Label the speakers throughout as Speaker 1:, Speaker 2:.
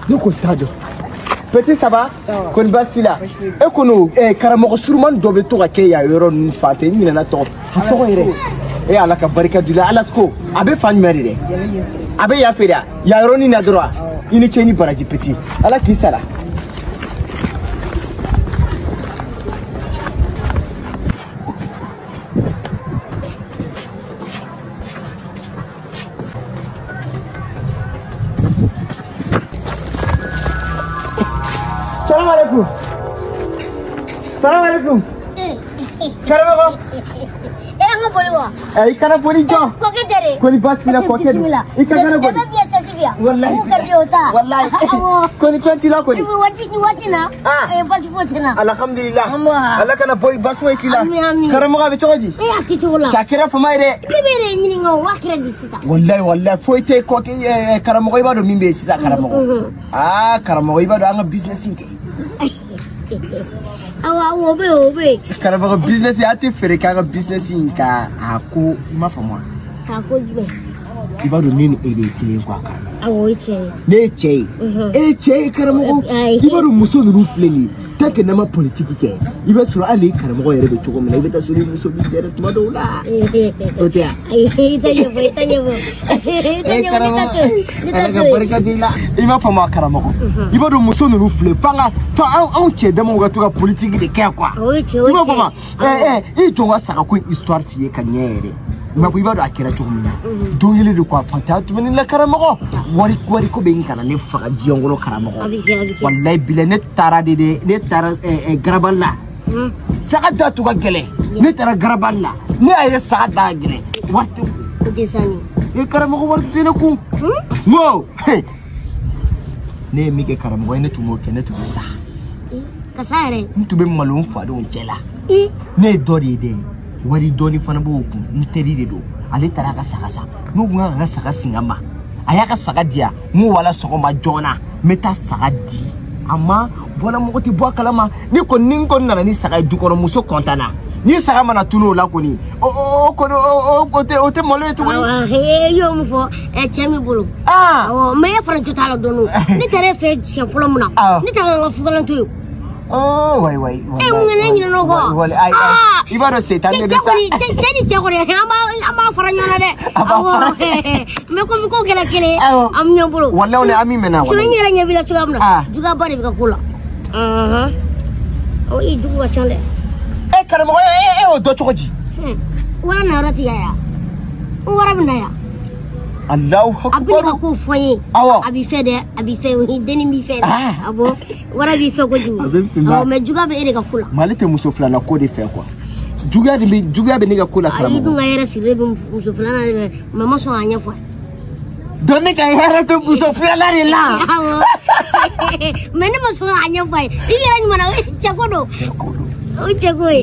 Speaker 1: Ne kɔni t'a dɔn. Petit, ça va? Kɔni baasi t'i la? E kɔni karamɔgɔ surumani dɔ bɛ to ka kɛ yan yɔrɔ ninnu fan fɛ, n ɲinɛna tɔgɔ. A tɔgɔ yɛrɛ. E Ala ka barika don i la. Alasko, a bɛ fan jumɛn de dɛ? A bɛ yan fɛ de, yan yɔrɔnin na dɔrɔn. I ni ce, ni baraji petit. Ala k'i sara. Salam alaikum. Salam alaikum. Karamɔgɔ.
Speaker 2: E an ka boli wa?
Speaker 1: I kana boli jɔ.
Speaker 2: Kɔkɛ tɛ dɛ.
Speaker 1: Kɔni baasi t'i la kɔkɛ don. I ka kana boli.
Speaker 2: E bɛ biɲɛ sɛsi bi yan.
Speaker 1: Walahi.
Speaker 2: Mun ka di o ta.
Speaker 1: Walahi.
Speaker 2: Awɔ.
Speaker 1: Kɔni fɛn t'i la kɔni.
Speaker 2: Ni waati na. Baasi foyi tɛ n na.
Speaker 1: Alhamdulillah. Ala kana bɔ baasi foyi k'i la.
Speaker 2: Ami ami.
Speaker 1: Karamɔgɔ a bɛ cogo di?
Speaker 2: E y'a kɛ cogo la.
Speaker 1: K'a kɛra fama ye dɛ.
Speaker 2: Ne bɛ yɛrɛ ɲininka o waa kɛra di sisan.
Speaker 1: Walahi walahi foyi tɛ kɔkɛ karamɔgɔ i b'a dɔn min bɛ yen sisan karamɔgɔ. Aa karamɔgɔ i b'a dɔn an ka business in kɛ.
Speaker 2: Awɔ awɔ o bɛ yen o bɛ yen.
Speaker 1: Karamɔgɔ business an tɛ feere k'an ka business in ka a ko i m'a faamu wa?
Speaker 2: K'a ko jumɛn?
Speaker 1: I b'a dɔn ne ni e de ye kelen ye quoi karamɔgɔ.
Speaker 2: Awɔ o ye tiɲɛ ye.
Speaker 1: Ne ye cɛ ye. E ye cɛ ye karamɔgɔ. I b'a dɔn muso ninnu filɛ nin ye tant que n'an ma politique kɛ i b'a sɔrɔ hali karamɔgɔ yɛrɛ bɛ cogo min na i bɛ taa sɔrɔ i muso b'i dɛrɛ tuma dɔw la. O tɛ wa?
Speaker 2: Ayi i tɛ ɲɛfɔ i tɛ ɲɛfɔ. I tɛ ɲɛfɔ ne ta to yen ne ta
Speaker 1: Ala ka
Speaker 2: to yen.
Speaker 1: barika don i la. I m'a faamu wa karamɔgɔ? I b'a dɔn muso ninnu filɛ f'an ka f'an anw cɛ damaw ka to ka politique de kɛ quoi.
Speaker 2: O ye tiɲɛ o
Speaker 1: I
Speaker 2: ye
Speaker 1: m'a
Speaker 2: tiɲɛ.
Speaker 1: faamu wa? I jɔ n ka sagako in histoire f'i ye ka ɲɛ yɛrɛ. I m'a fɔ i b'a dɔn a kɛra cogo min na. Don kelen de quoi fantanya tun bɛ ne la karamɔgɔ. Wari ko bɛ n kana ne faga diɲɛ kɔnɔ karamɔgɔ.
Speaker 2: A bɛ kɛ a bɛ kɛ.
Speaker 1: Walayi bilayi ne taara de dɛ ne taara garabali la. Saga da tun ka gɛlɛn. Ne taara garabali la. Ne y'a ye saga da ka gɛlɛn. Wari tɛ n kun.
Speaker 2: O tɛ sanni.
Speaker 1: E karamɔgɔ wari tɛ ne kun. N ko ne ye min kɛ karamɔgɔ ye ne tun b'o kɛ ne tun bɛ sa.
Speaker 2: Ka sa yɛrɛ.
Speaker 1: N tun bɛ malo n fadenw cɛ la. Ne ye dɔ de ye dɛ. Wari dɔɔni fana b'o kun n teri de don ale taara a ka saga san n'o kun k'a ka saga sin a ma a y'a ka saga di yan n ko wala sɔgɔma joona n bɛ taa saga di a ma bɔla mɔgɔ tɛ bɔ a kalama ni kɔni ni n kɔni nana ni saga ye du kɔnɔ muso kɔntanna ni saga mana tunu o la kɔni o kɔni o tɛ malo ye tuguni.
Speaker 2: Awɔ e y'o min fɔ cɛ min bolo. Awɔ mais e fana jo t'a la dɔɔni ne taara e fɛ siɲɛ fɔlɔ min na ne taara n ka fugalan to yen.
Speaker 1: Oh, wayi wayi.
Speaker 2: E mun ne ɲinɛna o kɔ?
Speaker 1: Wali ayi ayi. I b'a dɔn setan de bɛ sa.
Speaker 2: Cɛ ni cɛ kɔni an b'a fara ɲɔgɔn na dɛ.
Speaker 1: A b'a fara.
Speaker 2: Mais komi ko kɛra kelen ye. An bɛ ɲɔgɔn bolo.
Speaker 1: Walayi walayi an min mɛnna.
Speaker 2: Sinon n yɛrɛ ɲɛ b'i la cogoya min na. Juguyaba de bɛ ka ko la. O i jugu ka ca dɛ.
Speaker 1: E karamɔgɔ e y'o dɔn cogo di?
Speaker 2: Wara na yɔrɔ ti yan. O wara bɛ na yan.
Speaker 1: Alahu
Speaker 2: A
Speaker 1: akubaru.
Speaker 2: bɛ ka ko fɔ n ye.
Speaker 1: Awɔ.
Speaker 2: A b'i fɛ dɛ, a b'i fɛ, denni b'i fɛ dɛ. Awɔ, wara b'i fɛ kojugu.
Speaker 1: A bɛ finma.
Speaker 2: Awɔ, mais juguya bɛ e de ka ko la.
Speaker 1: Mali tɛ muso filanan ko de fɛ quoi. Juguya de bɛ juguya bɛ ne ka ko la karamɔgɔ.
Speaker 2: Ayi, dun ka hɛrɛ sirilen bɛ muso filanan de la, mais ma sɔn k'a ɲɛfɔ.
Speaker 1: Donc ne ka hɛrɛ bɛ muso filanan de la.
Speaker 2: Awɔ. Mais ne ma sɔn k'a ɲɛfɔ a ye. I yɛrɛ ɲuman na, o ye cɛ ko don. O ye cɛ ko ye.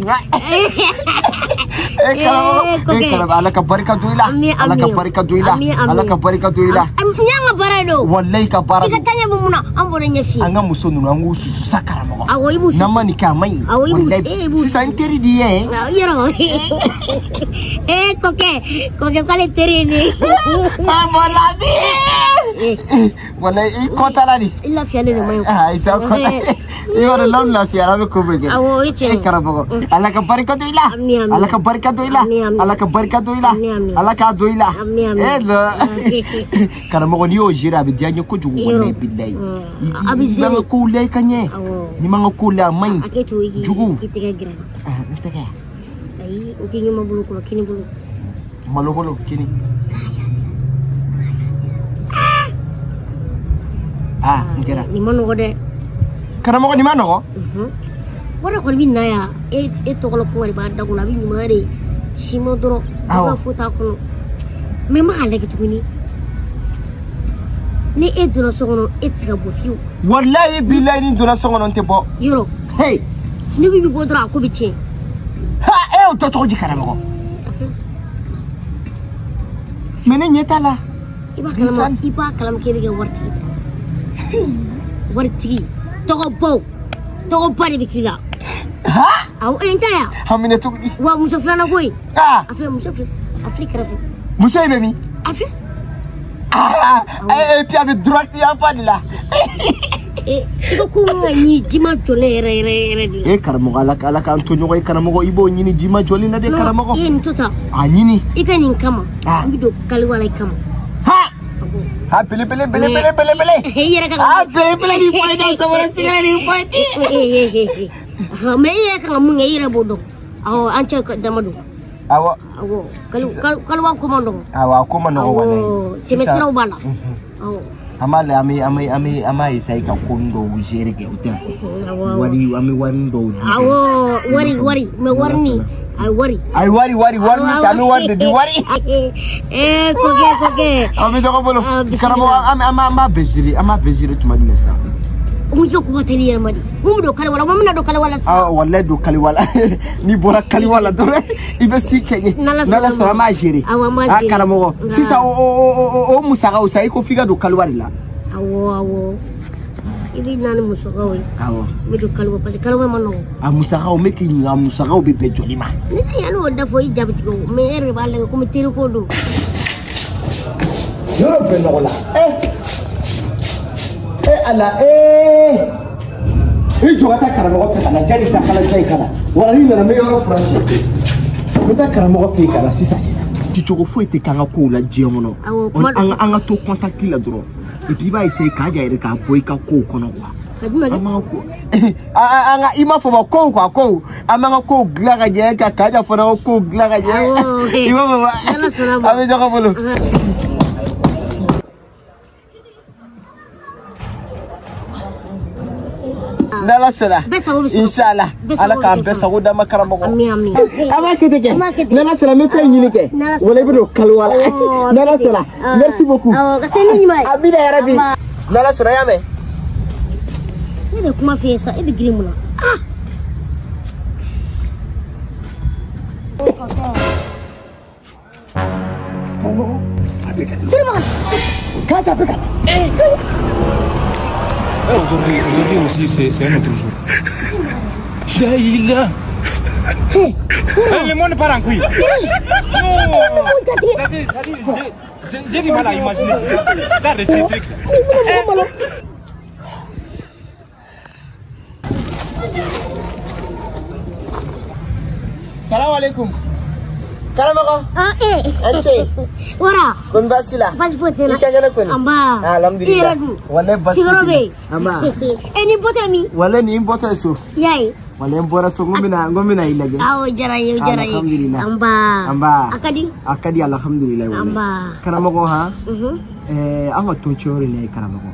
Speaker 1: E karamɔgɔ, e karamɔgɔ Ala ka barika don i la. Ala ka barika don i la. Ala ka barika don i la.
Speaker 2: N y'an ka baara de don.
Speaker 1: Walayi ka baara
Speaker 2: I ka
Speaker 1: don.
Speaker 2: taa ɲɛ bɛ mun na, an b'o de ɲɛ f'i ye.
Speaker 1: An ka muso ninnu an k'u susu sa karamɔgɔ.
Speaker 2: Awɔ, i b'u susu.
Speaker 1: N'an ma nin kɛ a man ɲi.
Speaker 2: Awɔ, i b'u
Speaker 1: Walayi,
Speaker 2: susu. I b'u susu.
Speaker 1: Sisan n teri de ye.
Speaker 2: Yɔrɔ. Kɔkɛ, kɔkɛ k'ale teri ye ne ye.
Speaker 1: Ah mon ami. Walayi i kɔntana de.
Speaker 2: I lafiyalen de man ɲi.
Speaker 1: Ah, i sa kɔntan. I b'a dɔn n'aw lafiyara a bɛ ko bɛɛ kɛ.
Speaker 2: Awɔ, o ye tiɲɛ ye.
Speaker 1: E karamɔgɔ, Ala ka barika don i la.
Speaker 2: Ami, ami.
Speaker 1: Ala ka barika don i la.
Speaker 2: Ami, ami.
Speaker 1: Ala ka barika don i la.
Speaker 2: Ami, ami.
Speaker 1: Ala k'a don i la.
Speaker 2: Ami, ami.
Speaker 1: E la. Karamɔgɔ n'i y'o gérer a bɛ diya n ye kojugu
Speaker 2: Yɔrɔ.
Speaker 1: walayi bilayi.
Speaker 2: A bɛ
Speaker 1: I b'an ka
Speaker 2: gérer.
Speaker 1: kow lajɛ ka ɲɛ.
Speaker 2: Awɔ.
Speaker 1: N'i m'an ka kow lajɛ a man ɲi.
Speaker 2: A kɛ to i k'i
Speaker 1: Jugu.
Speaker 2: i tɛgɛ gɛrɛ.
Speaker 1: N tɛgɛ.
Speaker 2: Ayi, n tɛ ɲuman bolo kɔrɔ, kini bolo.
Speaker 1: Malo bolo kini. Ah, n kɛra.
Speaker 2: Nin ma nɔgɔ dɛ.
Speaker 1: Karamɔgɔ nin ma nɔgɔ?
Speaker 2: Wari kɔni bɛ na yan, e tɔgɔ la kuma de b'a da kɔnɔ, a bɛ ɲuman de siman dɔrɔn.
Speaker 1: Awɔ.
Speaker 2: I b'a fɔ t'a kɔnɔ. Mais n b'a lajɛ tuguni. Ni e donna so kɔnɔ, e tɛ se ka bɔ fiyewu.
Speaker 1: Walayi bilayi ni donna so kɔnɔ n tɛ bɔ.
Speaker 2: Yɔrɔ.
Speaker 1: Hey.
Speaker 2: N'i ko i bɛ bɔ dɔrɔn a ko bɛ tiɲɛ.
Speaker 1: Ha, e y'o dɔn cogo di karamɔgɔ? Mais ne ɲɛ t'a la.
Speaker 2: I b'a kalama, i b'a kalama k'e bɛ kɛ waritigi ye. Waritigi, tɔgɔbaw, tɔgɔba de bɛ k'i la. Awɔ, n t'a yan.
Speaker 1: A minɛ cogo di?
Speaker 2: Wa muso filanan ko in.
Speaker 1: Ah.
Speaker 2: A filɛ, muso filɛ, a filɛ kɛrɛfɛ.
Speaker 1: Muso in bɛ min?
Speaker 2: A filɛ.
Speaker 1: Ah, et puis a bɛ droite yan fan de la.
Speaker 2: I ko ko n ka ɲini jima jɔlen yɛrɛ yɛrɛ yɛrɛ de la.
Speaker 1: E karamɔgɔ, ala k'an to ɲɔgɔn ye karamɔgɔ, i b'o ɲini jima jɔlen na dɛ karamɔgɔ.
Speaker 2: I ye nin to tan.
Speaker 1: A ɲini.
Speaker 2: I ka nin kama.
Speaker 1: Ah.
Speaker 2: N bɛ don kaliwa la i kama.
Speaker 1: Ha! Ha, bele bele bele bele bele bele.
Speaker 2: I yɛrɛ ka.
Speaker 1: Ah, bele bele ni foyi da sabara sigara ni foyi.
Speaker 2: Mais i yɛrɛ kan ka mun kɛ, i yɛrɛ b'o dɔn. Awɔ, an cɛ ka dama don.
Speaker 1: Awɔ.
Speaker 2: Awɔ, kaliwa ko man nɔgɔn.
Speaker 1: Awɔ, a ko man nɔgɔn walayi.
Speaker 2: Awɔ, tɛmɛsiraw b'a la. Awɔ.
Speaker 1: An b'a lajɛ, an b'a essayer ka ko dɔw gérer kɛ, o tɛ.
Speaker 2: Awɔ.
Speaker 1: Wari, an bɛ wari dɔw di.
Speaker 2: Awɔ, wari wari, mais wari ni ayi wari.
Speaker 1: Ayi wari wari wari min ta, an bɛ wari de di wari.
Speaker 2: Kokɛ kokɛ.
Speaker 1: An bɛ ɲɔgɔn bolo.
Speaker 2: Ah, bisimila.
Speaker 1: Karamɔgɔ, an b'a bɛɛ gérer, an b'a bɛɛ gérer tuma jumɛn sisan?
Speaker 2: Mun ko ka teli yɛrɛ ma di? Mun bɛ don kaliwa la? Mun bɛna don kaliwa la sisan?
Speaker 1: Ah, walayi don kaliwa la. N'i bɔra kaliwa la dɔrɔn i bɛ si kɛ ɲɛ.
Speaker 2: N'Ala
Speaker 1: N'Ala sɔnna an b'a gérer.
Speaker 2: Awɔ, an b'a
Speaker 1: Ah,
Speaker 2: gérer.
Speaker 1: karamɔgɔ, sisan o musakaw sa, i ko f'i ka don kaliwa de la.
Speaker 2: Awɔ awɔ. I bɛ na ni musakaw ye.
Speaker 1: Awɔ.
Speaker 2: I bɛ don kaliwa parce que kaliwa ma nɔgɔn.
Speaker 1: A musakaw, n bɛ k'i ɲininka, a musakaw bɛ bɛn joli ma?
Speaker 2: Ne tɛ yanni o da fɔ i jaabi tigɛ o, mais e yɛrɛ de b'a lajɛ komi teri ko don.
Speaker 1: Yɔrɔ bɛɛ nɔgɔ la. Ala, i jɔ ka taa karamɔgɔ fɛ ka na jani ta kalajan in ka na. Wala n'i nana n bɛ yɔrɔ furan cɛ. N bɛ taa karamɔgɔ fɛ yen ka na sisan sisan. Cicogo foyi tɛ k'an ka kow la diɲɛ kɔnɔ.
Speaker 2: Awɔ, kuma dɔ-
Speaker 1: An ka to contact la dɔrɔn. Et puis i b'a essayer k'a ja yɛrɛ k'a bɔ i ka kow kɔnɔ quoi.
Speaker 2: Ka jumɛn
Speaker 1: An
Speaker 2: kɛ?
Speaker 1: b'an ka ko an ka i m'a fɔ ma kow quoi, kow. An b'an ka kow dilan ka ɲɛ ka Kaja fana ka kow dilan ka ɲɛ.
Speaker 2: Awɔ.
Speaker 1: I m'a fɔ ma.
Speaker 2: N'Ala sɔnna ma.
Speaker 1: An bɛ ɲɔgɔn bolo. N'Ala sɔnna.
Speaker 2: Bɛɛ sago bɛ sɔrɔ.
Speaker 1: Inshallah.
Speaker 2: Bɛɛ sago
Speaker 1: Ala
Speaker 2: bɛ
Speaker 1: k'an
Speaker 2: kɛ
Speaker 1: bɛɛ sago d'an ma karamɔgɔ.
Speaker 2: Ami ami.
Speaker 1: An b'a kɛ ten kɛ.
Speaker 2: An b'a kɛ ten.
Speaker 1: N'Ala sɔnna n bɛ fɛn ɲini kɛ.
Speaker 2: N'Ala sɔnna.
Speaker 1: Wala i bɛ don kaliwa la.
Speaker 2: Awɔ,
Speaker 1: N'Ala sɔnna.
Speaker 2: Ah.
Speaker 1: Merci beaucoup.
Speaker 2: Awɔ, ka se ni ɲuman ye.
Speaker 1: Amina yarabi.
Speaker 2: Aba.
Speaker 1: N'Ala sɔnna, y'a mɛn.
Speaker 2: Ne bɛ kuma f'i ye sa, e bɛ girin mun na? Ah!
Speaker 1: Karamɔgɔ, a bɛ ka na.
Speaker 2: Tiri maga.
Speaker 1: Kaja bɛ ka na.
Speaker 3: Aujourd'hui aussi, c'est un autre jour. Daïla.
Speaker 2: Hey,
Speaker 3: Le monde part en couille. Non.
Speaker 2: mun jate.
Speaker 3: C'est-à-dire, j'ai du mal à imaginer ça, de ces trucs-là.
Speaker 2: Ni bɛna mɔgɔ malo.
Speaker 1: Salam alaikum. Karamɔgɔ.
Speaker 2: Ah, eh.
Speaker 1: An ce.
Speaker 2: Wara.
Speaker 1: Kɔni baasi la?
Speaker 2: Baasi foyi tɛ n na.
Speaker 1: I ka kɛnɛ kɔni?
Speaker 2: An ba.
Speaker 1: Ah, alhamdulillah.
Speaker 2: I yɛrɛ dun?
Speaker 1: Wallahi baasi
Speaker 2: Sigiyɔrɔ
Speaker 1: foyi
Speaker 2: bɛ yen.
Speaker 1: tɛ n na. An ba.
Speaker 2: Ni bɔtɔ ye min?
Speaker 1: Wallahi ni n bɔtɔ ye so.
Speaker 2: I y'a ye.
Speaker 1: Wallahi n bɔra so, n ko n bɛna i lajɛ.
Speaker 2: Awɔ, o diyara n ye, o diyara n ye.
Speaker 1: Alhamdulillah.
Speaker 2: An ba.
Speaker 1: An ba.
Speaker 2: A ka di?
Speaker 1: A ka di alhamdulillah
Speaker 2: An
Speaker 1: wallahi.
Speaker 2: ba.
Speaker 1: Karamɔgɔ han?
Speaker 2: Mhm.
Speaker 1: An ka tɔn cɛyɔrɔ in na ye karamɔgɔ.